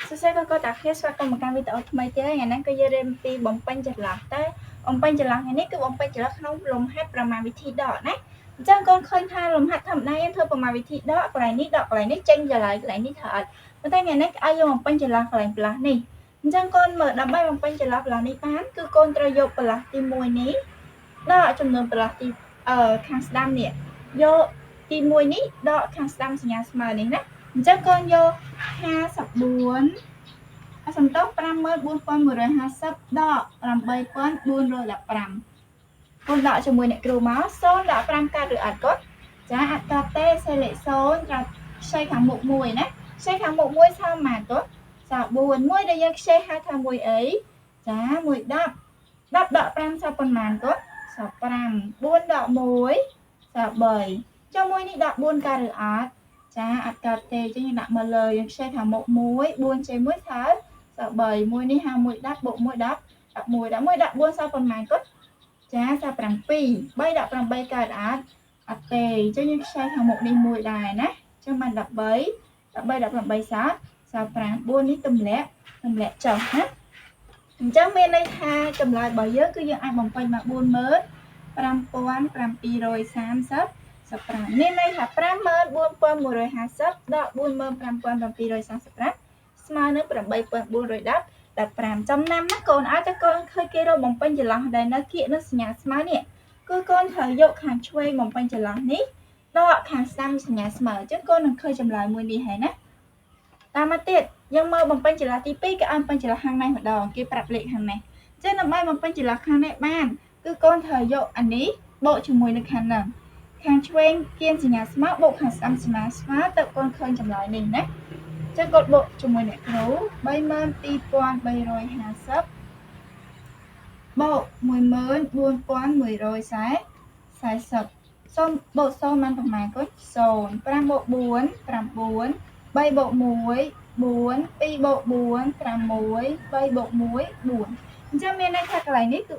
សួស្តីកូនកូនតាគ្នាស្វាគមន៍មកកាន់វីដេអូថ្មីទៀតហើយថ្ងៃនេះគឺយើងរៀនពីបំពេញចន្លោះតែបំពេញចន្លោះថ្ងៃនេះគឺបំពេញចន្លោះក្នុងលំហាត់ប្រមាណវិធីដកណាអញ្ចឹងកូនឃើញថាលំហាត់ធម្មតាយើងធ្វើប្រមាណវិធីដកកន្លែងនេះដកកន្លែងនេះចេញចម្លើយកន្លែងនេះត្រូវអត់ប៉ុន្តែថ្ងៃនេះឲ្យយើងបំពេញចន្លោះកន្លែងប្រឡោះនេះអញ្ចឹងកូនមើលដើម្បីបំពេញចន្លោះប្រឡោះនេះបានគឺកូនត្រូវយកប្រឡោះទី1នេះដកចំនួនប្រឡោះទីខាងស្ដាំនេះយកទី1នេះដកខាងស្ដាំសញ្ញាស្មើនេះណាអញ្ចឹងកូនយក54សំទោស54150ដក8415កូនដកជាមួយអ្នកគ្រូមក0ដក5កាត់ឬអត់កូនចាអត់កាត់ទេសេលេខ0ត្រូវខ្ចីខាងមុខមួយណាខ្ចីខាងមុខមួយសល់ប៉ុន្មានកូនសល់4មួយដែលយើងខ្ចីហៅថាមួយអីចាមួយ10 10ដក5សល់ប៉ុន្មានកូនសល់5 4ដក1សល់3ចុះមួយនេះដក4កាត់ឬអត់ចាអត់កាត់ទេអញ្ចឹងយើងដាក់មកលើយើងខ្ចីខាងមុខ1 4ចេញ1សល់សល់3មួយនេះ51 10បូក1 10 11 11ដាក់4សល់ប៉ុន្មានកូនចាសល់7 3ដាក់8កើតអត់អត់ទេអញ្ចឹងយើងខ្ចីខាងមុខនេះមួយដែរណាអញ្ចឹងបាន13 13 18សល់សល់5 4នេះទម្លាក់ចុះណាអញ្ចឹងមានន័យថាចម្លើយរបស់យើងគឺយើងអាចបំពេញមក45730 15មានន័យថា54150ដក45735ស្មើនឹង8410 15ចំណាំណាកូនឲ្យតែកូនឃើញគេរកបំពេញចន្លោះដែលនៅគៀកនឹងសញ្ញាស្មើនេះគឺកូនត្រូវយកខាងឆ្វេងបំពេញចន្លោះនេះដកខាងស្ដាំសញ្ញាស្មើអញ្ចឹងកូននឹងឃើញចម្លើយមួយនេះហើយណាតាមមកទៀតយើងមើលបំពេញចន្លោះទី2គេឲ្យបំពេញចន្លោះខាងនេះម្ដងគេប្រាប់លេខខាងនេះអញ្ចឹងដើម្បីបំពេញចន្លោះខាងនេះបានគឺកូនត្រូវយកអានេះបូកជាមួយនឹងខាងហ្នឹងខាងឆ្វេងគៀនសញ្ញាស្មើបូកខាងស្ដាំសញ្ញាស្មើទៅកូនឃើញចម្លើយនេះណាចឹងកូនបូកជាមួយអ្នកគ្រូ32350បូក14140សូមបូក0បានប្រមាណកូន0 5បូក4 9 3បូក1 4 2បូក4 6 3បូក1 4អញ្ចឹងមានន័យថាកន្លែងនេះគឺ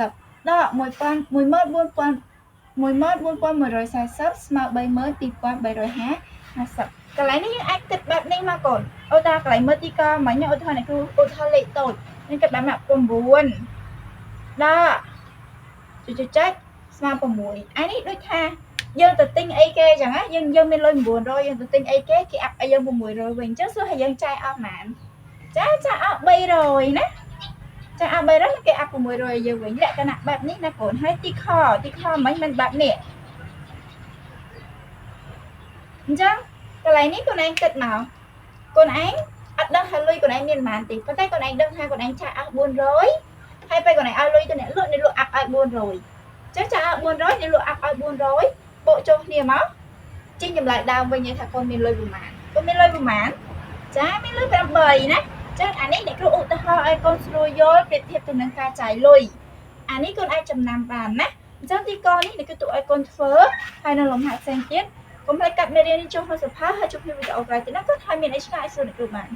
46490ដក14140ស្មើ32350កន្លែងនេះយើងអាចគិតបែបនេះមកកូនឧទាហរណ៍កន្លែងមើលទីកមិញឧទាហរណ៍អ្នកគ្រូឧទាហរណ៍លេខតូចយើងគិតបែបមក9ដកចុចចុចស្មើ6អានេះដូចថាយើងទៅទិញអីគេចឹងណាយើងមានលុយ900យើងទៅទិញអីគេគេអាប់ឲ្យយើង600វិញអញ្ចឹងសួរថាយើងចាយអស់ប៉ុន្មានចាចាអស់300ណាចាអស់300គេអាប់600ឲ្យយើងវិញលក្ខណៈបែបនេះណាកូនហើយទីខមិញមិនបែបនេះអញ្ចឹងកន្លែងនេះកូនឯងគិតមកកូនឯងអត់ដឹងថាលុយកូនឯងមានប៉ុន្មានទេប៉ុន្តែកូនឯងដឹងថាកូនឯងចាយអស់400ហើយពេលកូនឯងឲ្យលុយទៅអ្នកលក់អ្នកលក់អាប់ឲ្យ400ចឹងចាយអស់400អ្នកលក់អាប់ឲ្យ400បូកចូលគ្នាមកចេញចម្លើយដើមវិញថាកូនមានលុយប្រមាណកូនមានលុយប្រមាណចាមានលុយ8ណាចឹងអានេះអ្នកគ្រូឧទាហរណ៍ឲ្យកូនស្រួលយល់ប្រៀបធៀបទៅនឹងការចាយលុយអានេះកូនអាចចំណាំបានណាអញ្ចឹងទីកនេះអ្នកគ្រូទុកឲ្យកូនធ្វើហើយនៅលំហាត់ផ្សេងទៀតកុំភ្លេចកាត់មេរៀននេះចូលក្នុងសភៅហើយជួបគ្នាវីដេអូក្រោយទៀតណាកូនហើយមានអីឆ្ងាយសួរអ្នកគ្រូបាន។